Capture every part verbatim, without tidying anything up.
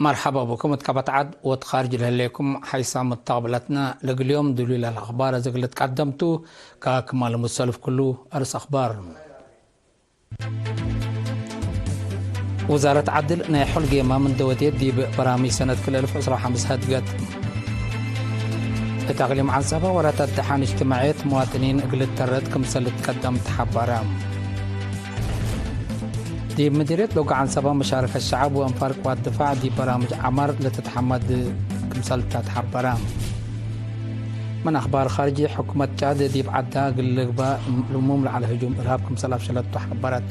መርሐባ ብኩም እት ቀበት ዐድ ወእት ካርጅ ለህሌኩም ሓይሳም እት ተቅብለትነ። ለእግል ዮም ዱሉይ ለልአኽባር እዝግ ልትቀደም ቱ። ከክማል ሙሰልፍ ክሉ አርስ አኽባር። ውዛረት ዐድል ናይ ሖል ጌማም እንደ ወዴት ዲብ በራምጅ ሰነት ክልኤ እልፍ ዕስራ ወሐምስ ሀድገት። እት አቅሊም ዐንሰበ ወራታት ደሓን እጅትማዕየት መዋጥኒን እግል ልተረድ ክምሰል ልትቀደም ተሐበረ። ዲብ ምዲርየት ሎጋ ዐንሰበ መሻረከት ሸዐብ ወአንፋር ቅዋት ድፋዕ ዲብ በራምጅ ዐማር ለትትሐመድ ክምሰልታ ተሐበረ። ምን አኽባር ካርጂ፣ ሕኩመት ጫድ ዲብ ዐዳ እግል ልግበእ ልሙም ለዐለ ህጁም እርሃብ ክምሰል አፍሸለቱ ሐበረት።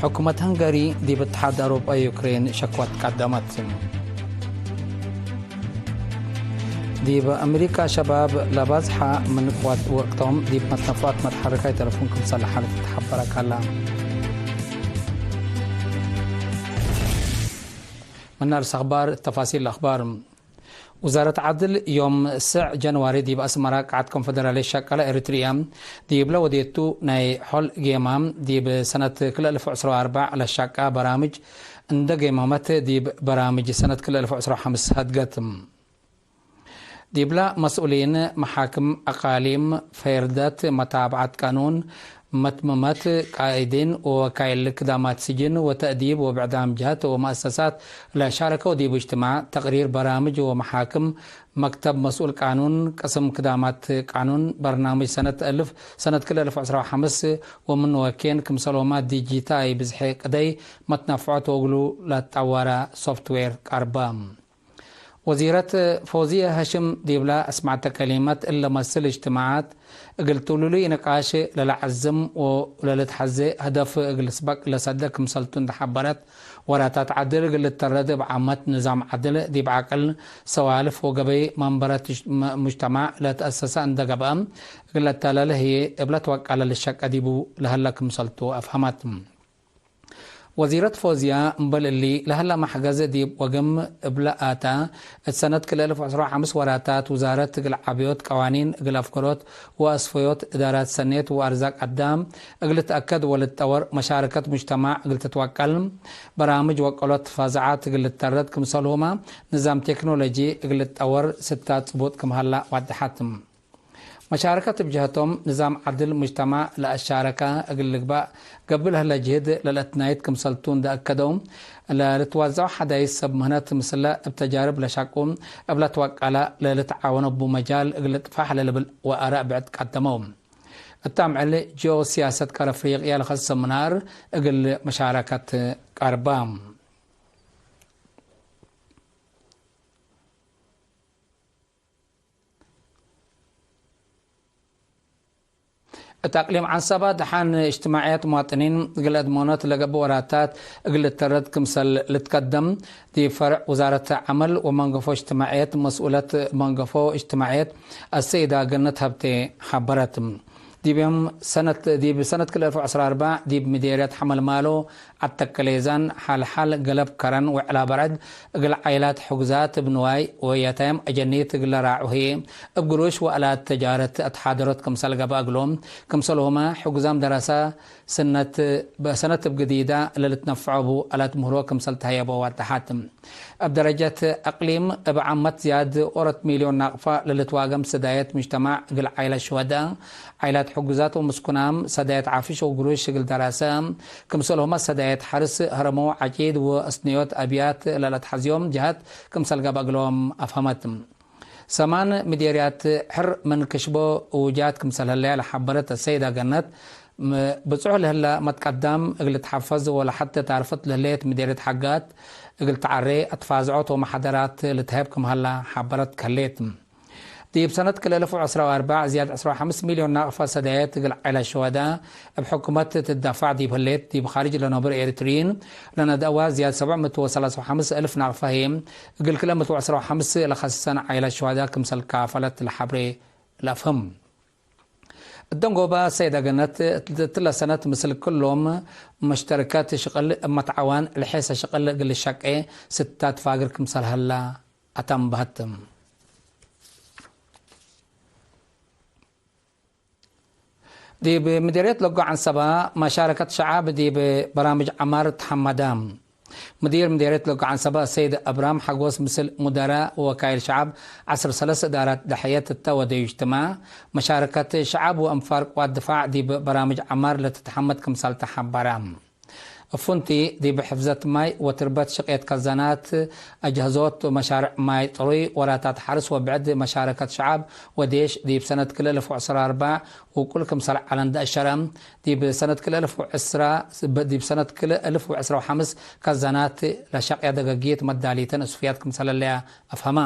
ሕኩመት ሀንጋሪ ዲብ እትሓድ አውሮጳ ዩክሬን ሸክወት ቀደመት። ዲብ አሜሪካ ሸባብ ለባዝሐ ምን ቅዋት ወቅቶም ዲብ መትነፍዖት መትሐረካይ ተለፉን ክምሰል ለሓለት ተሐበረ ካላ። ምን አርስ አኽባር፣ ተፋሲል አኽባር። ውዛረት ዐድል ዮም ስዕ ጀንዋሪ ዲብ አስመራ ቃዕት ኮንፈደራልየት ሸቀለ ኤሪትርያ ዲብለ ወዴቱ ናይ ሖል ጌማም ዲብ ሰነት ክልኤ እልፍ ዕስራ ወአርበዕ ለሻቃ በራምጅ እንደ ጌማመት ዲብ በራምጅ ሰነት ክልኤ እልፍ ዕስራ ወሐምስ ሀድገት። ዲብላ መስኡሊን መሓክም አቃሊም፣ ፌርደት፣ መታብዐት ቃኑን፣ መትመመት ቃኢዲን ወወካይል ክዳማት ስጅን ወተእዲብ ወብዕዳም ጀሀት ወመአሰሳት ለሻረከው ዲብ እጅትማዕ፣ ተቅሪር በራምጅ ወመሓክም፣ መክተብ መስኡል ቃኑን፣ ቅስም ክዳማት ቃኑን፣ በርናምጅ ሰነት እልፍ፣ ሰነት ክልኤ እልፍ ዕስራ ወሐምስ ወምን ወኬን ክምሰልሁመ ዲጂታይ ብዝሒ ቅደይ መትነፍዖት ወእግሉ ለትጠወረ ሶፍትዌር ቀርበ። ወዚረት ፎዝየ ሀሽም ዲብለ አስመዐተ ከሊመት፣ እለ መስል እጅትማዓት እግል ትውልሉይ ንቃሽ ለለዐዝም ወለልትሐዜ ህደፍ እግል ስበቅ ለሰደ ክምሰልቱ እንደ ሐበረት፣ ወራታት ዐድል እግል ልተረድ እብ ዓመት ንዛም ዐድል ዲብ ዐቅል፣ ሰዋልፍ ወገበይ መንበረት ሙጅተማዕ ለተአሰሰ እንደ ገብአ፣ እግል ለተለለ ህዬ እብ ለትወቀለ ልሸቀ ዲቡ ለሀለ ክምሰልቱ አፍሀመት። ወዚረት ፎዝያ እምበል እሊ ለሀለ መሕገዝ ዲብ ወግም እብለ አተ፣ እት ሰነት ክልኤ እልፍ ዕስራ ወሐምስ ወራታት ውዛረት እግል ዐብዮት ቀዋኒን እግል አፍገሮት ወአስፈዮት እዳራት ሰኔት ወአርዛቅ አዳም እግል ልትአከድ ወልትጠወር መሻረከት ሙጅተማዕ እግል ትትወቀል በራምጅ ወቀሎት ፋዝዓት እግል ልተረድ ክምሰልሁመ ንዛም ቴክኖሎጂ እግል ልትጠወር ስታት ጽቡጥ ክም ሀላ ዋደሐት። መሻረከት እብ ጀሀቶም፣ ንዛም ዐድል ሙጅተማዕ ለአሻረከ እግል ልግባእ ገብእ ለህለ ጅህድ ለልአትናይት ክምሰልቱ እንደ አከደው፣ ለልትዋዘዑ ሐዳይስ ሰብ ምህነት ምስለ እብ ተጃርብ ለሻቁ እብ ለትወቀለ ለልትዓወን እቡ መጃል እግል ልጥፋሕ ለልብል ወአረእ ብዕድ ቀደመው። እታም ዕሊ ጂኦ ሲያሰት ቀር አፍሪቅያ ለከሰ ምናር እግል መሻረከት ቀርበ። እት አቅሊም ዐንሰበ ደሓን እጅትማዕየት ሙዋጥኒን እግል አድመኖት ለገብእ ወራታት እግል ልተረድ ክምሰል ልትቀደም፣ ዲብ ፈርዕ ውዛረት ዐመል ወመንገፎ እጅትማዕየት መስኡለት መንገፎ እጅትማዕየት አሰይዳ ገነት ሀብቴ ሐበረት። ዲብ ዮም ሰነት፣ ዲብ ሰነት ክልኤ እልፍ ወዐስራ አርበዕ ዲብ ምዴርየት ሐመልማሎ ዐድ ተከሌዛን፣ ሐልሐል፣ ገለብ ከረን ወዕላ በረድ እግል ዓይላት ሕጉዛት እብ ንዋይ ወየታይም አጀኒት እግል ለራዑ ህዬ፣ እብ ግሩሽ ወአላት ተጃረት አትሓደሮት ክምሰል ገብአ እግሎም፣ ክምሰልሁመ ሕጉዛም ደረሰ ሰነት፣ በሰነት እብ ግዲዳ ለልትነፈዖ እቡ አላት ምህሮ ክምሰል ተሀየቦ ዋደሐት። እብ ደረጀት አቅሊም፣ እብ ዓመት ዝያድ ኦሮት ሚልዮን ናቅፋ ለልትዋገም ሰዳየት ሙጅተማዕ እግል ዓይላት ሹሀዳእ፣ ዓይላት ሕጉዛት ወምስኩናም፣ ሰዳየት ዓፍሽ ወግሩሽ እግል ደራሰ፣ ክምሰልሁመ ሰዳየት ሐርስ፣ ሀረሞ፣ ዐጪድ ወአስንዮት አብያት ለለአትሐዝዮም ጀሀት ክምሰል ገብአ እግሎም አፍሀመት። ሰማን ምዴርያት ሕር ምን ክሽቦ እውጃት ክምሰል ህለያ ለሐበረት አሰይዳ ገነት፣ ም-፣ ብጹሕ ለህለ መትቀዳም እግል ልትሐፈዝ ወለሐቴ ታርፈት ለህሌት ምዴርየት ሐጋት እግል ተዐሬ አትፋዝዖት ወመሐደራት ልትሀብ ክም ሀላ ሐበረት ከሌት። ዲብ ሰነት ክልኤ እልፍ ወዐስራ ወአርበዕ ዝያድ ዕስራ ወሐምስ ሚልዮን ናቅፋ ሰዳየት እግል ዓይላት ሹሀዳእ እብ ሕኩመት ትትዳፋዕ ዲብ ህሌት፣ ዲብ ካርጅ ለነብር ኤሪትርይን ለነድአዋ ዝያድ ሰብዕ ምእት ወሰላስ ወሐምስ እልፍ ናቅፋ ህዬ እግል ክልኤ ምእት ወዐስራ ወሐምስ ለከሰሰን ዓይላት ሹሀዳእ ክምሰል ካፈለት ለሐብሬ ለአፍህም። እደንጎበ ሰይደ ገነት፣ እትለ ሰነት ምስል ክሎም መሽተርከት ሽቅል እብ መትዓዋን ለሔሰ ሽቅል እግል ልሸቄ ስታት ፋግር ክምሰል ሀላ አተንበሀት። ዲብ ምዴርየት ለጎ ዐንሰበ፣ መሻረከት ሸዓብ ዲብ በራምጅ ዐማር ተሐመደ። ምዲር ምዴርየት ለጎ ዐንሰበ ሰይድ አብርሃም ሐጎስ ምስል ሙደራ ወወካይል ሸዐብ ዐስር ሰለስ እዳራት ደሐየት እተ ወደዩ እጅትማዕ፣ መሻረከት ሸዐብ ወአንፋር ቅዋት ድፋዕ ዲብ በራምጅ ዐማር ለትትሐመድ ክምሰል ተሐበረ። እፉንቲ ዲብ ሕፍዘት ማይ ወትርበት ሽቅየት ከዛናት፣ አጅሀዞት ወመሻርዕ ማይ ጥሩይ፣ ወራታት ሐርስ ወብዕድ መሻረከት ሸዐብ ወዴሽ ዲብ ሰነት ክልኤ እልፍ ወዐስራ ወአርባዕ ውቁል ክምሰል ዐለ እንደ አሸረ፣ ዲብ ሰነት ክልኤ እልፍ ወዐስራ፣ ዲብ ሰነት ክልኤ እልፍ ወዐስራ ወሐምስ ከዛናት ለሸቅየ ደገጊት መዳሊተን እስፍያት ክምሰለለያ አፍሀማ።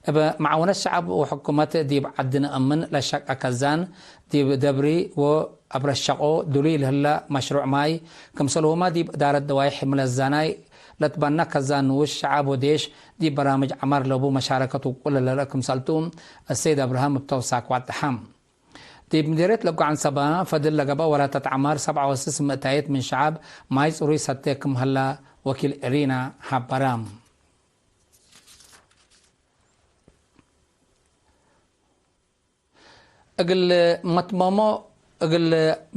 እብ መዓውነት ሸዐብ ወሕኩመት ዲብ ዐዲ ነአምን ለሸቅአ ከዛን፣ ዲብ ደብሪ ወአብረሸቆ ድሉይ ለህለ መሽሩዕ ማይ፣ ክምሰልሁመ ዲብ እዳረት ደዋይሕ ምለዛናይ ለትበነ ከዛን ንኡሽ ሸዐብ ወዴሽ ዲብ በራምጅ ዐማር ለቡ መሻረከት ውቁል ለልርአ ክምሰልቱ፣ አሰይድ አብርሃም እብ ተውሳክ ዋደሐ። ዲብ ምዴርየት ለጎ ዐንሰበ ፈድል ለገብአ ወራታት ዐማር ሰብዓ ወስስ ምእታይት ምን ሸዐብ ማይ ጽሩይ ሰቴ ክም ሀላ ወኪል ኤሪና ሐበረ። እግል መትመሞ፣ እግል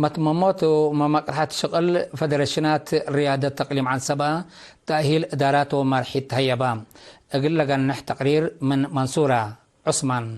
መትመሞት ወመመቅርሐት ሽቅል ፈደረሽናት ርያደት ተቅሊም ዐንሰበ ተእሂል እዳራት ወመርሒት ተሀየበ። እግል ለገንሕ ተቅሪር ምን መንሱራ ዑስማን።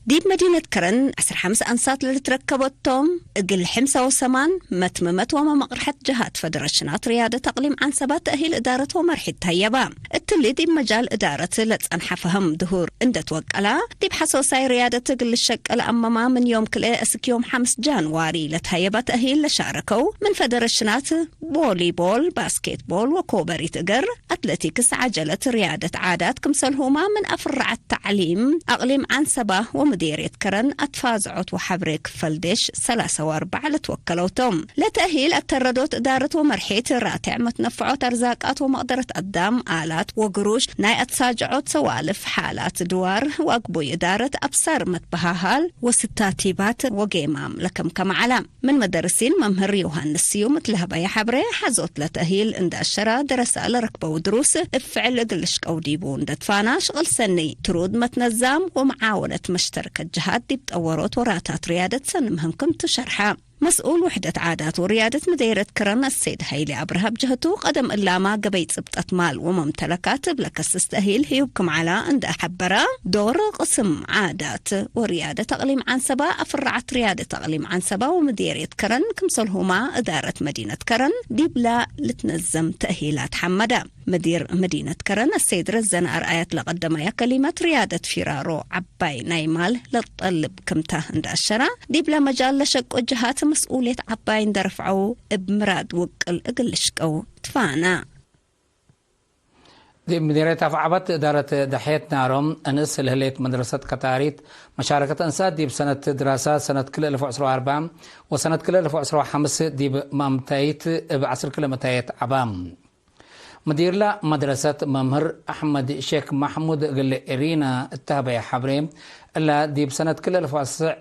ዲብ መዲነት ከረን ዐስር ሐምስ አንሳት ለልትረከቦት ቶም፣ እግል ሕምሳ ወሰማን መትምመት ወመመቅርሐት ጀሃት ፈደረሽናት ርያደት አቅሊም ዐንሰባ ተእሂል እዳረት ወመርሒት ተሀየባ። እትሊ ዲብ መጃል እዳረት ለጸንሐ ፈሀም ድሁር እንደ ትወቀላ፣ ዲብ ሐሶሳይ ርያደት እግል ልሸቀል አመማ ምን ዮም ክልኤ እስክ ዮም ሐምስ ጃንዋሪ ለተሀየባ ተእሂል ለሻረከው ምን ፈደረሽናት ቦሊቦል፣ ባስኬትቦል ወኮበሪት እግር፣ አትለቲክስ፣ ዐጀለት፣ ርያደት ዓዳት ክምሰልሁማ ምን አፍረዓት ተዕሊም አቅሊም ዐንሰባ ወምዴርየት ከረን አትፋዝዖት ወሐብሬ ክፈል ዴሽ ሰላሳ ወአርበዕ ለትወከለው ቶም። ለተእሂል አተረዶት እዳረት ወመርሔት ራቴዕ መትነፍዖት አርዛቃት ወመቅደረት አዳም፣ አላት ወግሩሽ፣ ናይ አትሳጅዖት ሰዋልፍ፣ ሓላት ድዋር ወአግቡይ እዳረት አብሳር መትበሃሃል ወስታቲባት ወጌማም ለከምከመ ዐለ። ምን መደርሲን መምህር ዮሐንስ ስዩም እት ለሀበየ ሐብሬ፣ ሐዞት ለተእሂል እንደ አሸራ፣ ደረሰ ለረክበው ድሩስ እብ ፍዕል እግል ልሽቀው ዲቡ እንደ ትፋና፣ ሽቅል ሰኒ፣ ትሩድ መትነዛም ወመዓወነት መሽተርከት ጀሃት ዲብ ጠወሮት ወራታት ርያደት ሰኒ ምህም ክምቱ ሸርሐ። መስኡል ውሕደት ዓዳት ወርያደት ምዴርየት ከረን አሰይድ ሀይሌ አብርሃ ብጀህቱ፣ ቀደም እላማ ገበይ ጽብጠት ማል ወመምተለካት እብ ለከስስ ተእሂል ህዩብ ክም ዐላ እንደ ሐበረ፣ ዶር ቅስም ዓዳት ወርያደት አቅሊም ዐንሰባ፣ አፍረዓት ርያደት አቅሊም ዐንሰባ ወምዴርየት ከረን፣ ክምሰልሁማ እዳረት መዲነት ከረን ዲብላ ልትነዘም ተእሂላት ሐመደ። ምዲር መዲነት ከረን አሰይድ ረዘነ አርአያት ለቀደመያ ከሊመት፣ ርያደት ፊራሮ ዐባይ ናይ ማል ለጠልብ ክምታ እንደ አሸራ፣ ዲብለ መጃል ለሸቁ ጀሃት መስኡልየት ዐባይ እንደ ረፍዐው፣ እብ ምራድ ውቅል እግል ልሽቀው ትፋና። ዲብ ምዲርየት አፍዐበት እዳረት ደሐየት ናሮም እንእስ ለህሌት መድረሰት ከታሪት መሻረከት እንሳት ዲብ ሰነት ድራሳ ሰነት ክልኤ እልፍ ወዐስራ ወአርበዕ ወሰነት ክልኤ እልፍ ወዐስራ ወሐምስ ዲብ ማምታይት እብ ዐስር ክልኤ ምእታየት ዐባ። ምዲርለ መድረሰት መምህር አሕመድ ሼክ ማሕሙድ እግል ኤሪና እተ ሀበየ ሐብሬ፣ እላ ዲብ ሰነት ክልኤ እልፍ ወዐስር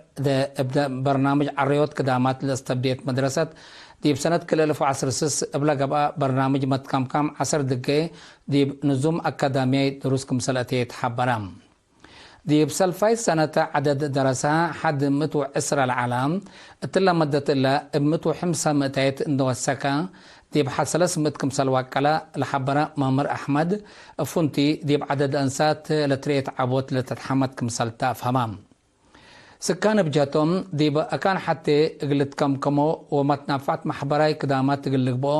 እብ በርናምጅ ዐረዮት ክዳማት ለአስተብዴት መድረሰት፣ ዲብ ሰነት ክልኤ እልፍ ወዐስር ስስ እብለ ገብአ በርናምጅ መትካምካም ዐሰር ድጌ ዲብ ንዙም አካዳምያይ ድሩስ ክምሰል አቴ ተሐበረ። ዲብ ሰልፋይት ሰነተ ዐደድ ደረሰ ሐድ ምእት ወዕስረ ለዐለ፣ እትለ መደት እለ እብ ምእት ወሐምሳ ምእታይት እንደ ወሰከ፣ ዲብ ሐድ ሰለስ ምእት ክምሰል ዋቀለ ለሐበረ መምህር አሕመድ፣ እፉንቲ ዲብ ዐደድ አንሳት ለትርኤት ዐቦት ለተትሐመድ ክምሰል ተአፍሀመ። ስካን እብ ጀቶም፣ ዲብ አካን ሐቴ እግል ልትከምከሞ ወመትናፋዕት መሕበራይ ክዳማት እግል ልግብኦ፣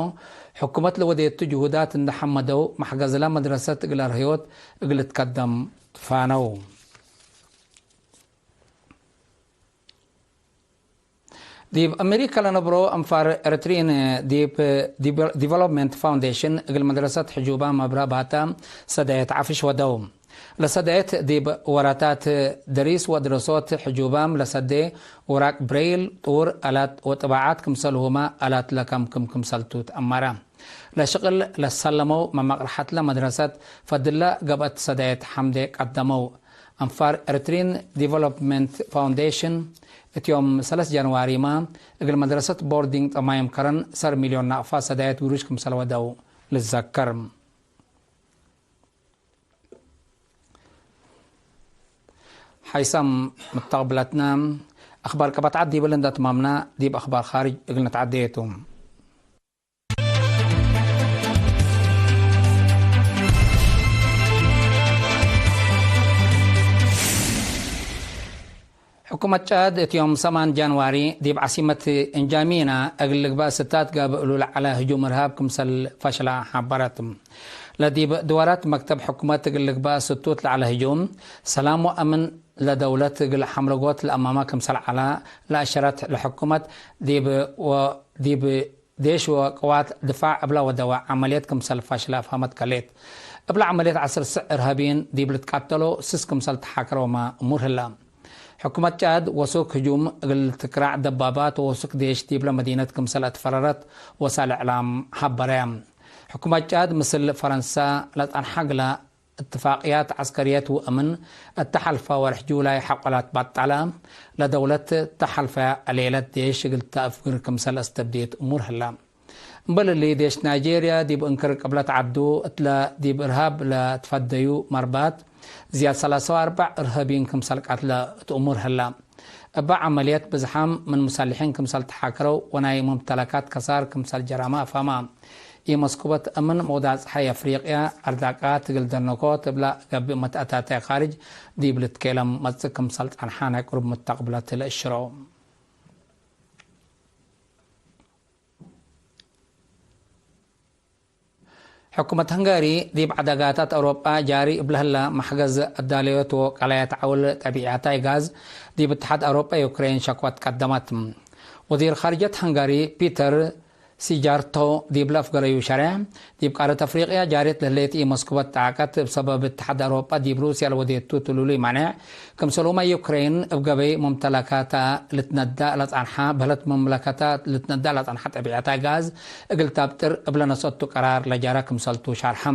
ሕኩመት ለወዴቱ ጅሁዳት እንደ ሐመደው፣ መሕገዝለ መድረሰት እግል አርህዮት እግል ልትከደም ትፋነው። ዲብ አሜሪካ ለነብሮ አንፋር ኤረትርዪን ዲብ ዲቨሎፕመንት ፋውንዴሽን እግል መድረሰት ሕጁባም አብራ ባታ ሰዳየት ዐፍሽ ወደው። ለሰዳየት ዲብ ወራታት ደሪስ ወድረሶት ሕጁባም ለሰዴ ውራቅ ብሬይል፣ ጡር፣ አላት ወጥባዓት ክምሰልሁመ አላት ለከምክም ክምሰልቱ ተአመረ። ለሽቅል ለሰለመው መመቅርሐትለ መድረሰት ፈድለ ገብአት ሰዳየት ሐምዴ ቀደመው። አንፋር ኤረትርዪን ዲቨሎፕመንት ፋውንዴሽን እት ዮም ሰለስ ጃንዋሪመ እግል መድረሰት ቦርዲንግ ጠማይም ከረን ሰር ሚልዮን ናቅፋ ሰዳየት ግሩሽ ክምሰል ወደው ልዘከር። ሐይሳም ምተቅብለትነ፣ አኽባር ቀበት ዐድ ዲብለ እንደ አትማምና፣ ዲብ አኽባር ካርጅ እግል ንትዓደየ ቱ። ሕኩመት ጫድ እት ዮም ሰማን ጃንዋሪ ዲብ ዓሲመት እንጃሚና እግል ልግባእ ስታት ጋብእ እሉ ለዐለ ህጁም እርሃብ ክምሰል ፈሽላ ሐበረት። ለዲብ ድዋራት መክተብ ሕኩመት እግል ልግባእ ስቱት ለዐለ ህጁም፣ ሰላም ወአምን ለደውለት እግል ሐምረጎት ለአማማ ክምሰል ዐላ ለአሸረት ለሕኩመት፣ ዲብ ወ-፣ ዲብ ዴሽ ወቅዋት ድፋዕ እብለ ወደወ ዐመልየት ክምሰል ፋሽለ አፍሀመት ከሌት። እብለ ዐመልየት ዐስር ስዕ እርሃብይን ዲብ ልትቃተሎ ስስ ክምሰል ተሓከረውመ እሙር ህለ። ሕኩመት ጫድ ወሱክ ህጁም እግል ትክራዕ ደባባት ወወሱክ ዴሽ ዲብለ መዲነት ክምሰል አትፈረረት ወሳል እዕላም ሐበረ። ሕኩመት ጫድ ምስል ፈረንሳ ለጸንሐ እግለ እትፋቅያት ዐስከርየት ወእምን እተ ሐልፈ ወርሕ ጁላይ ሐቆላት ባጣለ፣ ለደውለት እተ ሐልፈ ሌለት ዴሽ እግል ተአፍግር ክምሰል አስተብዴት እሙር ህለ። እምበል እሊ፣ ዴሽ ናይጄርያ ዲብ እንክር ቅብለት ዐዱ እትለ ዲብ እርሃብ ለትፈደዩ መርባት ዝያድ ሰላሳ ወአርበዕ እርሃብይን ክምሰል ቀትለ እት እሙር ህለ። እበ ዐመልየት ብዝሓም ምን ሙሰልሒን ክምሰል ተሓከረው ወናይ ሙምተለካት ከሳር ክምሰል ጀራመ አፋማ። ኢመስኩበት እምን መውዳጽ ጸሓይ አፍሪቅያ አርዳቃት እግል ደነኮት እብለ ገብእ መትአታታይ ካርጅ ዲብ ልትኬለም መጽእ ክምሰል ጸንሓ ናይ ቅሩብ ሙተቅብለት ለእሽሮ። ሕኩመት ሀንጋሪ ዲብ ዐዳጋታት አውሮጳ ጃሪ እብለ ህለ መሕገዝ አዳለዮት ወቀላያት ዐውል ጠቢዕያታይ ጋዝ ዲብ እትሓድ አውሮጳ ዩክሬን ሸክወት ቀደመት። ወዚር ካርጀት ሀንጋሪ ፒተር ሲጃርቶ ዲብ ለአፍገረዩ ሸሬሕ፣ ዲብ ቃረት አፍሪቅያ ጃሪት ለህሌት ኢመስኩበት ጣቀት እብ ሰበብ እትሓድ አውሮጳ ዲብ ሩስያ ለወዴቱ ትሉሉይ ማኔዕ፣ ክምሰልሁመ ዩክሬን እብ ገበይ መምተለካታ ልትነዳእ ለጸንሐ፣ በህለት መምለከታ ልትነዳእ ለጸንሐ ጠቢዐታይ ጋዝ እግል ታብጥር እብ ለነሰአቱ ቀራር ለጀረ ክምሰልቱ ሻርሐ።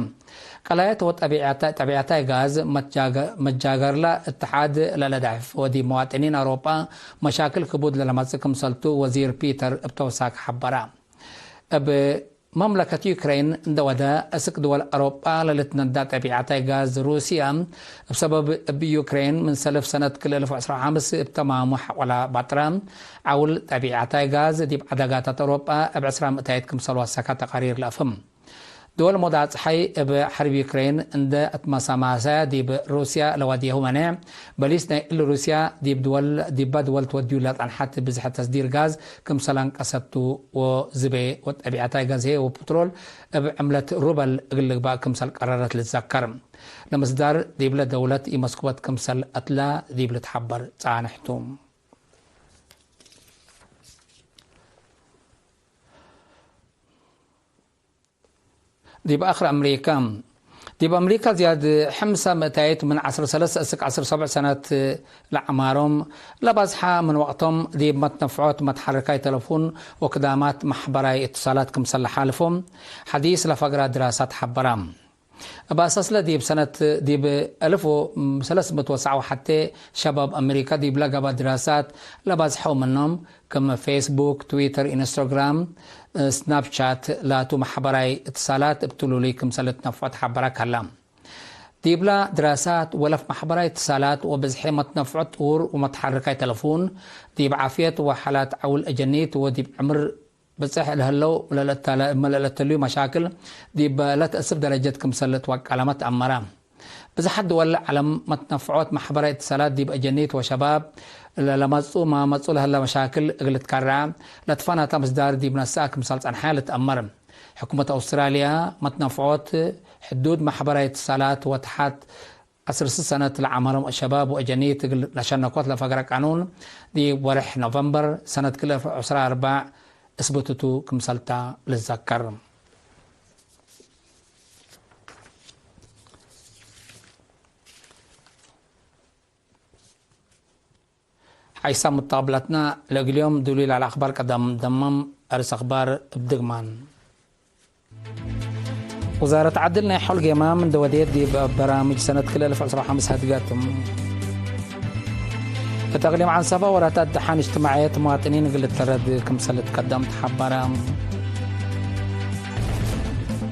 ቀላየት ወጠቢዐታ-፣ ጠቢዐታይ ጋዝ መትጃገ-፣ መጃገርለ እትሓድ ለለዳዕፍ ወዲብ መዋጥኒን አውሮጳ መሻክል ክቡድ ለለመጽእ ክምሰልቱ ወዚር ፒተር እብ ተውሳክ ሐበረ። እብ መምለከት ዩክሬን እንደ ወደ፣ እስክ ድወል አውሮጳ ለልትነዳ ጠቢዐታይ ጋዝ ሩስያ፣ እብ ሰበብ እብ ዩክሬን ምን ሰልፍ ሰነት ክልኤ አልፍ ወዐስራ ወሐምስ እብ ተማሙ ሐቆላ ባጥረ፣ ዐውል ጠቢዐታይ ጋዝ ዲብ ዐዳጋታት አውሮጳ እብ ዕስራ ምእታይት ክምሰል ወሰከ ተቃሪር ለአፍህም። ድወል ሞዳጽ ጸሓይ እብ ሐርብ ዩክሬን እንደ አትመሰማሰያ ዲብ ሩስያ ለዋድየሁ መኔዕ፣ በሊስ ናይ እሊ ሩስያ ዲብ ድወል፣ ዲበ ድወል ትወድዩ ለጸንሐት ብዝሐ ተስዲር ጋዝ ክምሰል አንቀሰቱ ወዝቤ ወጠቢዐታይ ጋዝ ህዬ ወፕትሮል እብ ዕምለት ሩበል እግል ልግባእ ክምሰል ቀረረት ልትዘከር። ለምስዳር ዲብለ ደውለት ኢመስኩበት ክምሰል አትላ ዲብ ልትሐበር ጻንሕ ቱ። ዲብ አክር አምሪካ። ዲብ አምሪካ ዝያድ ሕምሳ ምእታይት ምን ዐስር ሰለስ እስክ ዐስር ሰብዕ ሰነት ለአዕማሮም ለባዝሐ ምን ወቅቶም ዲብ መትነፍዖት መትሐርካይ ተለፉን ወክዳማት መሕበራይ እትሳላት ክምሰል ለሓልፎ ሐዲስ ለፈግራ ድራሳት ሐበራ። እብ አሳስለ ዲብ ሰነት ዲብ አልፍ ወሰለስ ምእት ወሰዕ ወሐቴ ሸባብ አምሪካ ዲብለ ገብአ ድራሳት ለባዝሐው ምኖም፣ ክም ፌስቡክ፣ ትዊተር፣ ኢንስቶግራም፣ ስናፕቻት ላቱ መሕበራይ እትሳላት እብ ትሉሉይ ክምሰል ልትነፍዖ ተሐበረ ከላ። ዲብላ ድራሳት ወለፍ መሕበራይ እትሳላት ወብዝሒ መትነፍዖት ጥውር ወመትሐርካይ ተለፉን፣ ዲብ ዓፍየት ወሓላት ዐውል አጀኒት ወዲብ ዕምር ብጽሕ ለህለው ለለአታለ-፣ ለለአተልዩ መሻክል ዲብ ለተአስፍ ደረጀት ክምሰል ልትወቀለመ ተአመረ። ብዝሓት ድወል ዐለም መትነፍዖት መሕበራይ እትሳላት ዲብ አጀኒት ወሸባብ ለለመጹ ማመጹ ለህለ መሻክል እግል ልትከረዐ ለትፈናተ ምስዳር ዲብ ነስአ ክምሰል ጸንሐ ልትአመር። ሕኩመት አውስትራልያ መትነፍዖት ሕዱድ መሕበራይ እትሳላት ወተሐት ዐስር ሰነት ለዐመሮም ሸባብ ወአጀኒት እግል ለሸነኮት ለፈግረ ቃኑን ዲብ ወርሕ ኖቨምበር ሰነት ክልኤ አልፍ ወዐስራ ወአርበዕ እስብትቱ ክምሰልታ ልዘከር። ሐይሳ ሙጣብለትና ለእግል ዮም ዱሉይ ለዐለ አኽባር ቀደም ደመም። አርስ አኽባር እብ ድግማን። ውዛረት ዐድል ናይ ሖል ጌማም እንደ ወዴት ዲብ በራምጅ ሰነት ክልኤ አልፍ ወዐስራ ወሐምስ ሀድገት። እት እቅሊም ዐንሰበ ወራታት ደሓን እጅትማዕየት መዋጥኒን እግል ልትረድ ክምሰል ልትቀደም ተሐበረ።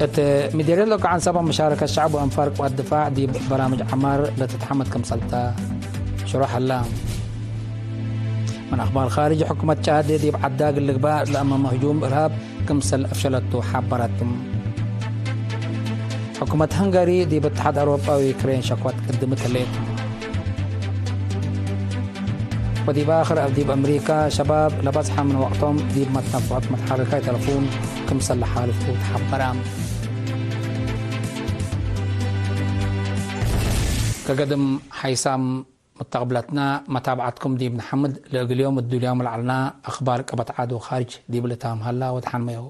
እት ሚደርየት ለእከ ዐንሰበ መሻረከት ሸዕብ ወአንፋር ቅዋት ድፋዕ ዲብ በራምጅ ዐማር ለትትሐመድ ክምሰልተ ሽሮሕ ህለ። ምን አኽባር ካርጅ፣ ሕኩመት ጫድ ዲብ ዐዳ እግል ልግባእ ለአመመ ህጁም እርሃብ ክምሰል አፍሸለቱ ሐበረት። ሕኩመት ሀንጋሪ ዲብ እትሓድ አውሮጳ ወዩክሬን ሸክወት ቅድምት ህሌት። ወዲብ አክር፣ ዲብ አምሪካ ሸባብ ለበጽሐ ምን ወቅቶም ዲብ መትነፍዖት መትሐረካይ ተለፉን ክምሰል ለሓልፉ ተሐበረ። ከገድም ሐይሳም ሙተቅብለትና መታብዐትኩም ዲብ ነሐምድ፣ ለእግል ዮም እዱልያም ለዐልና አኽባር ቀበት ዐድ ወካርጅ ዲብሊ ታም ሀላ ወደሐንመዩ።